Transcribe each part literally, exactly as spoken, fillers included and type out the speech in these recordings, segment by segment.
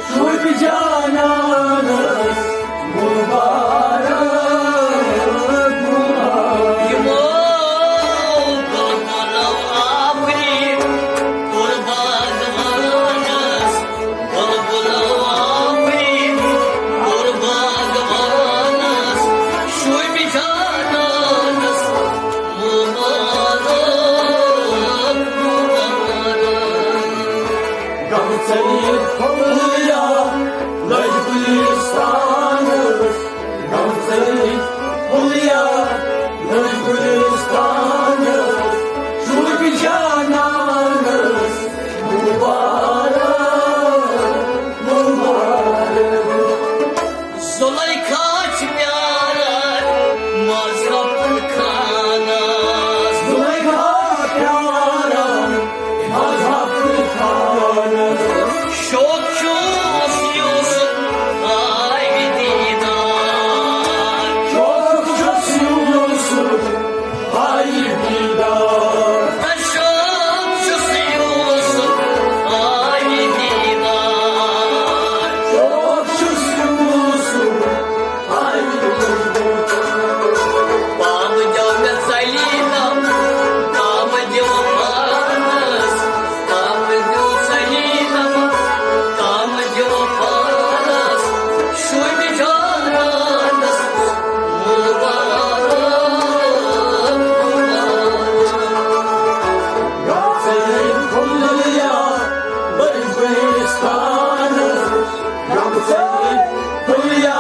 شوٗبہِ جانانس مُبارک، مُبارک۔ یِمو بُلبُلو آفریٖن کوٚر باغوانس، بُلبُلو آفریٖن کوٚر باغوانس، شوٗبہِ جانانس مُبارک، مُبارک۔ گٔمژے پھُلیا لٔج گُلِستانس، گٔمژے پھُلیا لٔج گُلِستانس، شوٗبہِ جانانس مُبارک، مُبارک۔ زلیخا چھِ پیاران مذہب خانس۔ زلیخا پیاران مذہب خانس۔ شوق چھُس یوسف آیہِ دیدار۔ شوق چھُس یوسف آیہِ دیدار۔ تشوق چھُس یوسف آیہِ دیدار۔ شوق چھُس یوسف آیہِ دیدار۔ پام دیو مےٚ ژٔلیٖنم، پام دیو پانس، پام دیو ژٔلیٖنم، پام دیو پانس، شوٗبہِ جانانس مُبارک، مُبارک۔ گٔمژے پھُلیا لٔج گُلِستانس، گٔمژے پھُلیا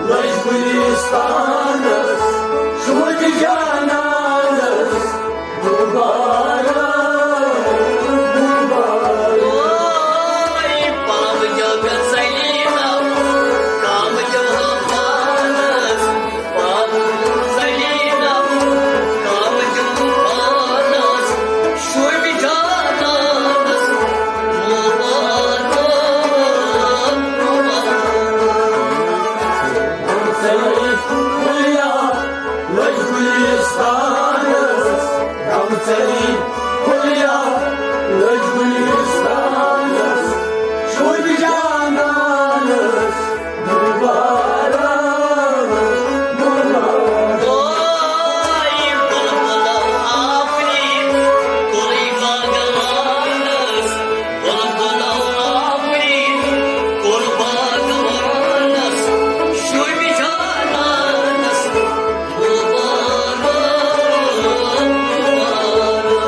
لٔج گُلِستانس، شوٗبہِ جانانس مُبارک، مُبارک۔ اوے پام دیو مےٚ ژٔلیٖنم، پام دیو پانس، پام دیو ژٔلیٖنم، پام دیو پانس، شوٗبہِ جانانس مُبارک، مُبارک۔ گٔمژے پھُلیا لٔج گُلِستانس، گٔمژے پھُلیا لٔج گُلِستانس، شوٗبہِ جانانس مُبارک، مُبارک۔ اوے بُلبُلو آفریٖن کوٚرُے باغوانس، بُلبُلو آفریٖن کوٚر باغوانس، شوٗبہِ جانانس مُبارک، مُبارک۔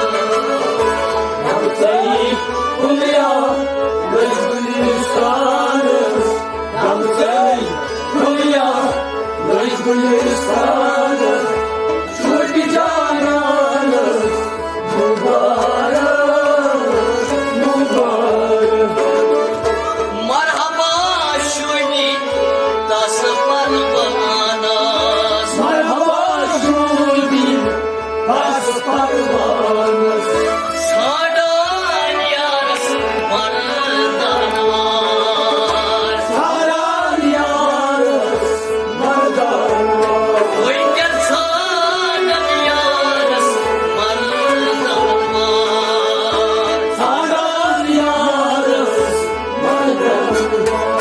گٔمژے پھُلیا لٔج گُلِستانس، گٔمژے پھُلیا لٔج گُلِستانس، شوٗبہِ جانانس مُبارک، مُبارک۔ مرحبا شوٗبہِ تس پروانس۔ مرحبا شوٗبہِ تس پروانس۔ ژھانڈان یارس مردن وار۔ ژھانڈان یارس مردن وار۔ وٕنکٮ۪ن ژھانڈان یارس مردن وار۔ ژھانڈان یارس مردن وار۔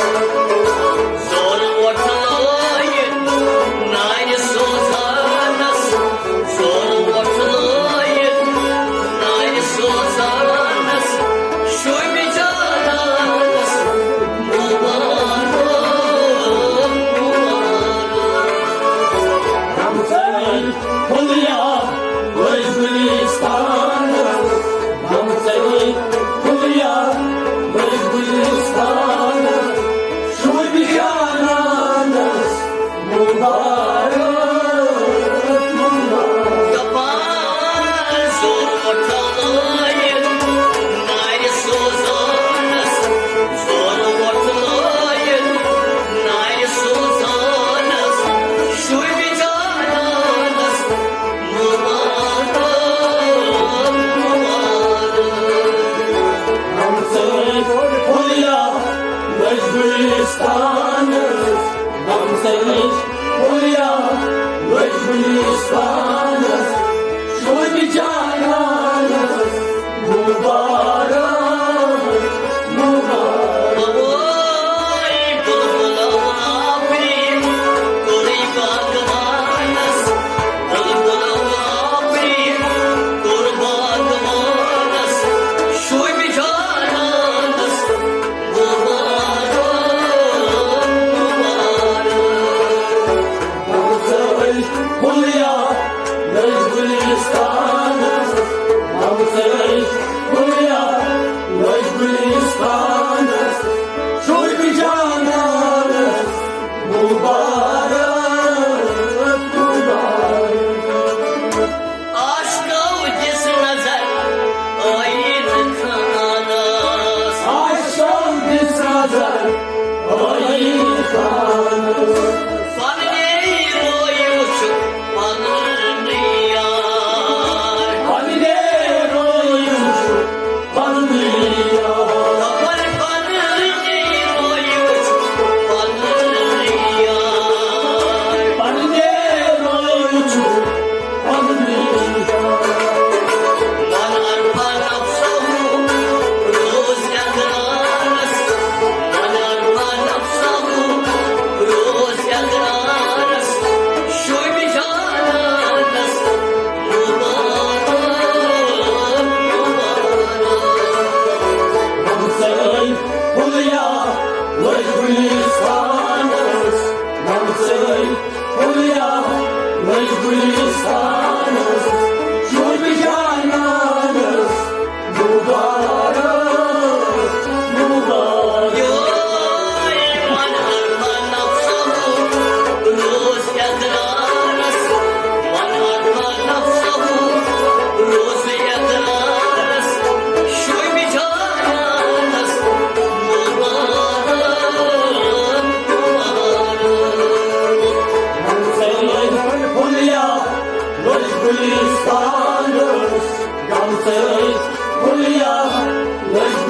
زور وۄٹھ لٲیِتھ نارِ سوزانس۔ زور وۄٹھ لٲیِتھ نارِ سوزانس۔ شوٗبہِ جانانس مُبارک، مُبارک۔ گٔمژے پھُلیا لٔج گُلِستانس، گٔمژے پھُلیا لٔج گُلِستانس، شوٗبہِ جانانس مُبارک، مُبارک۔ دپان زور وۄٹھ لٲیِتھ نارِ سوزانس، زور وۄٹھ لٲیِتھ نارِ سوزانس، شوٗبہِ جانانس مُبارک، مُبارک۔ گٔمژے پھُلیا لٔج گُلِستانس، گٔمژے پھُلیا لٔج گُلِستانس، شوٗبہِ جانانس مُبارک،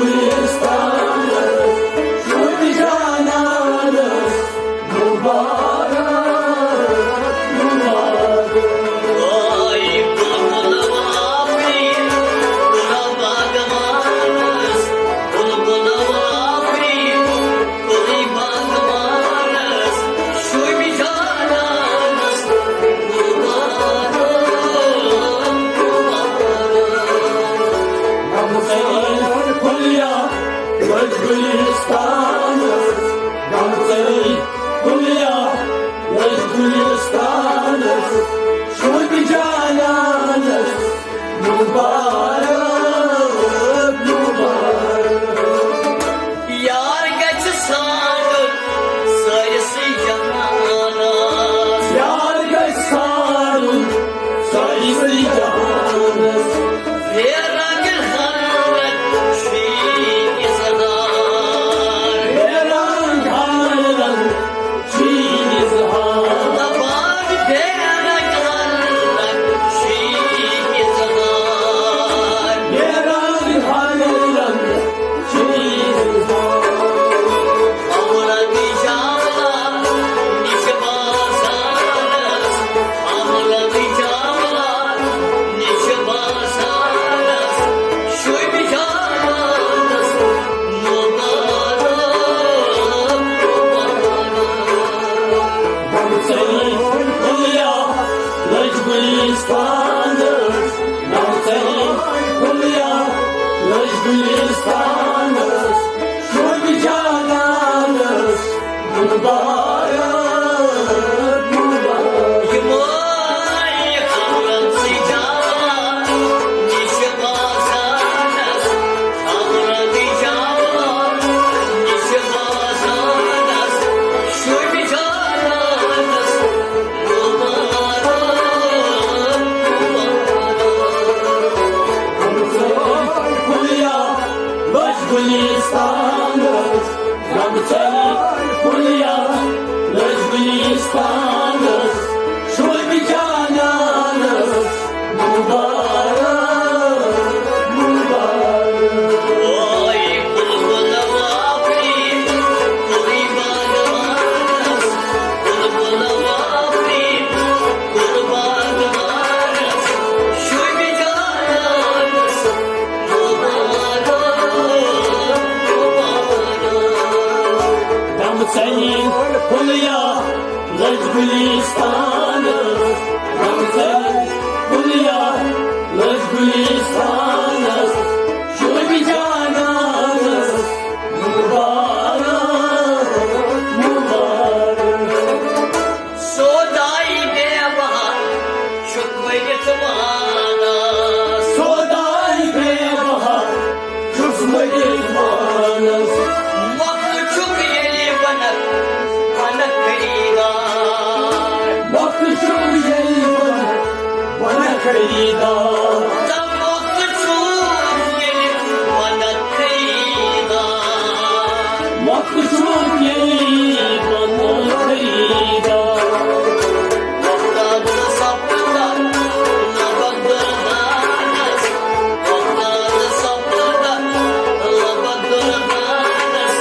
گُلِستانَس، شُرۍ جانانَس مُبارک، مُبارک۔ آے بُلبُل آفریٖن، گُل باغوانَس، بُلبُل آفریٖن، گُل باغوانَس، شُرۍ جانانَس مُبارک، مُبارک۔ غمزن کُلیا لٔج گُلِستانَس، غمزن کُلیا لٔج گُلِستانَس، شُرۍ جانانَس مُبارک، مُبارک۔ یار گژھِ سانُن سٲرسٕے جہانَس۔ یار گژھِ سانُن سٲرسٕے جہانَس۔ بے رنگ ہر رنگ چھی اظہار۔ بے رنگ ہر رنگ چھی اظہار۔ دپان بے رنگ ہر رنگ چھی اظہار۔ بے رنگ ہر رنگ چھی اظہار۔ احمد جاولا نِش باسانس، احمد جاولا نِش باسانس، شُرۍ جانانس مُبارک، مُبارک۔ غمزن کُلیا لٔج گُلِستانَس، غمزن کُلیا لٔج گُلِستانَس، شُرۍ جانانَس مُبارک، مُبارک۔ یِمَے حضرت جان نِش باسانَس، حضرت جان نِش باسانَس، شُرۍ جانانَس مُبارک، مُبارک۔ غمزن کُلیا لٔج گُلِستانَس، غمزن کُلیا لٔج گُلِستانَس، شُرۍ جانانَس مُبارک، مُبارک۔ آے بُلبُل آفریٖن، گُل باغوانَس، بُلبُل آفریٖن، گُل باغوانَس، شُرۍ جانانَس مُبارک، مُبارک۔ غمزن کُلیا لٔج گُلِستانَس، غمزن کُلیا لٔج گُلِستانَس، شُرۍ جانانَس مُبارک، مُبارک۔ سودائی بے بہار چھُکھ مٔرِتھ وانَس۔ سودائی بے بہار چھُکھ مٔرِتھ وانَس۔ مۄکھ چھُکھ ییٚلہِ بنکھ، بنکھ خریدار۔ مۄکھ چھُکھ ییٚلہِ بنکھ، بنکھ خریدار۔ ژٕ مۄکھ چھُکھ ییٚلہِ بنکھ خریدار۔ مۄکھ چھُکھ ییٚلہِ بنکھ خریدار۔ وۄستاد سپدَکھ لبَک دُردانَس، وۄستاد سپدَکھ لبَک دُردانَس،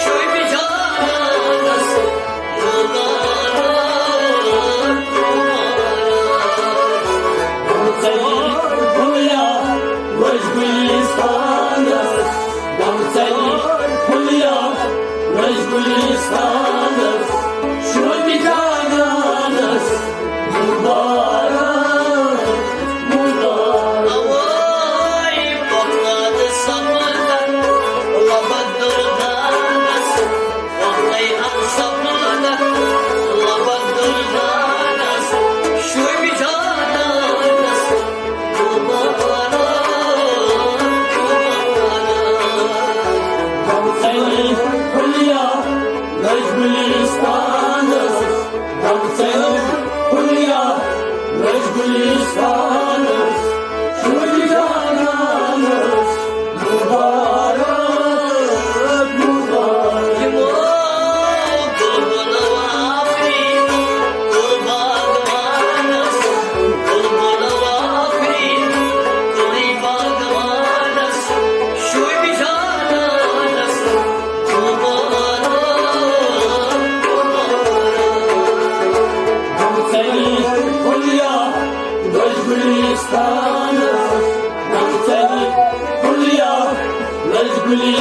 شُرۍ جانانَس مُبارک، مُبارک۔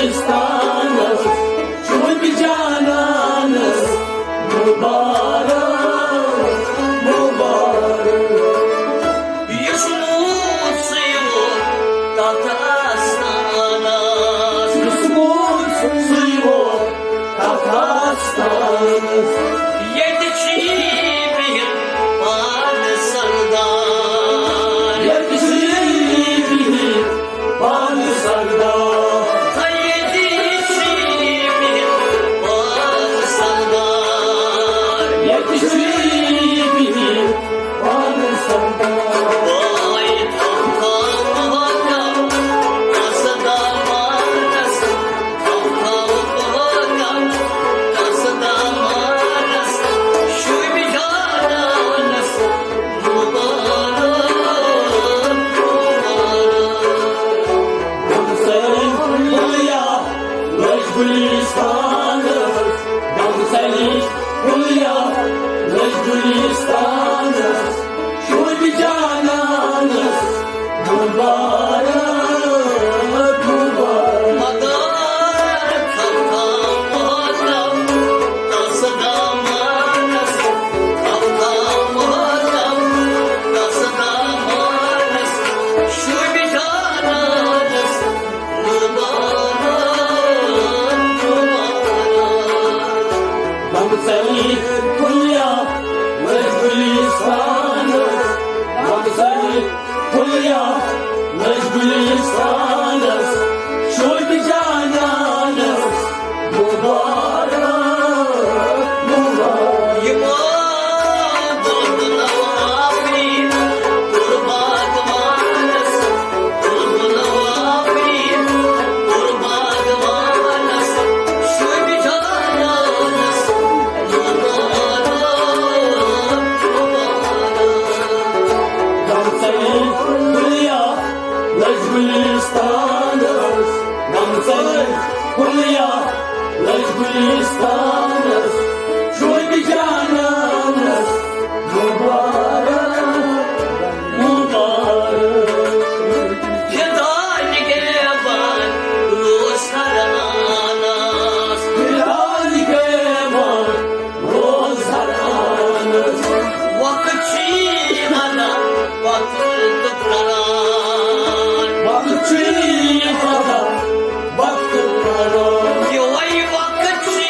گُلِستانَس، شوٗبہِ جانانَس مُبارک، مُبارک۔ یُس موٗد سُے ووت تَتھ آستانَس، یُس موٗد سُے ووت تَتھ آستانَس۔ ییٚتہِ چھِ بِہِتھ پانہٕ سردار، ییٚتہِ چھِ بِہِتھ پانہٕ سردار۔ تہٕ ییٚتہِ چھِ بِہِتھ پانہٕ سردار، ییٚتہِ چھِ بِہِتھ پانہٕ سردار۔ وٲے تھاو تھاو محتم، تَس دامانَس، تھاو تھاو محتم، تَس دامانَس، شوٗبہِ جانانَس مُبارک، مُبارک۔ غمسٲری پھُلیا لٔج گُلِستانَس، غمسٲری پھُلیا لٔج گُلِستانَس، شوٗبہِ جانانَس مُبارک، مُبارک۔ مدار تھاو تھاو محتم، تَس دامانَس، تھاو تھاو محتم، تَس دامانَس، شوٗبہِ جانانَس مُبارک، مُبارک۔ غمسٲری پھُلیا لٔج گُلِستانَس، غمسٲری پھُلیا لٔج گُلِستانَس، شوٗبہِ جانانَس مُبارک، مُبارک۔ یِمو بُلبُلو آفریٖن کوٚر باغوانَس، بُلبُلو آفریٖن کوٚر باغوانَس، شوٗبہِ جانانَس مُبارک، مُبارک۔ غمسٲری پھُلیا لٔج گُلِستانَس، غمسٲری پھُلیا لٔج گُلِستانَس، شوٗبہِ جانانَس مُبارک، مُبارک۔ فِدا نگہبان روز ہر آنَس، فِدا نگہبان روز ہر آنَس۔ وقت چھی ہنا وقت تہٕ پران، وقت چھی ہنا وقت تہٕ پران۔ یِہوٚے وقت چھی